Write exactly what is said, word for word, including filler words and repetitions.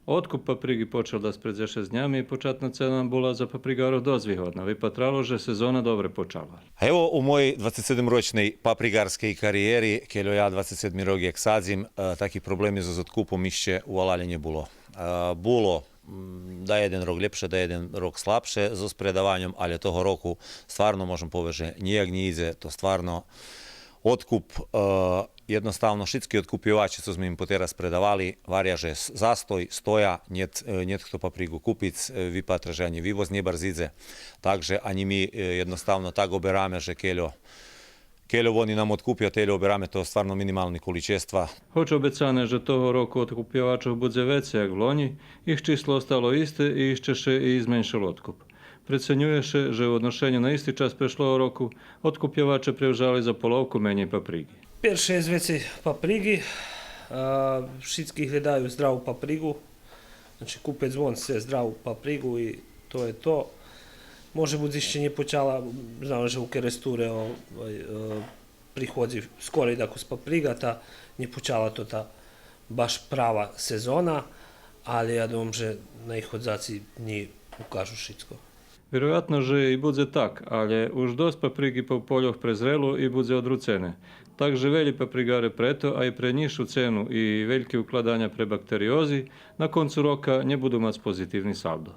Одкуп паприґи почал дац пред дзешец днями и початна цена була за паприґарох досц вигодна. Випатрало же сезона добре почала. Ево, у моєй двацец седемрочней паприґарскей кариєри, кельо я двацец седми рок як садзим, е, таки проблеми зоз одкупом ище у валалє нє було. Е, було, м, даєден рок лєпше, даєден рок слабше зоз предаваньом, алє того року стварно можем повесц же нїяк нє идзе, то стварно одкуп, е, єдноставно шицки одкупйоваче цо зме им потераз предавали, гваря же с-, застой, стоя, нєт, е, нєт хто паприґу купиц, е, випатра же анї вивоз нє барз идзе. Так же анї ми, е, єдноставно так обераме же кельо, кельо вони нам одкупя, тельо обераме, то стварно минимални количества. Гоч обецане же того року одкупйовачох будзе вецей як влонї, их число остало исте и ище ше и зменшел одкуп. Преценює ше же у одношеню на исти час прешлого року одкупйоваче превжали за половку менєй паприґи. Перше єст вецей паприґи, а, шицки глєдаю здраву паприґу, значи купец вон сце здраву паприґу и то є то. Може буц ище нє почала, знаме же у Керестуре, овай, е, приходзи скорей дакус паприґа, та нє почала тота баш права сезона, алє я думам же наиходзаци днї укажу шицко. Вироятно же и будзе так, алє уж досц паприґи по польох презрело и будзе одруцене. Так же велї паприґаре прето, а и пре нїзшу цену и вельки укладаня пре бактериози, на концу рока нє буду мац позитивни салдо.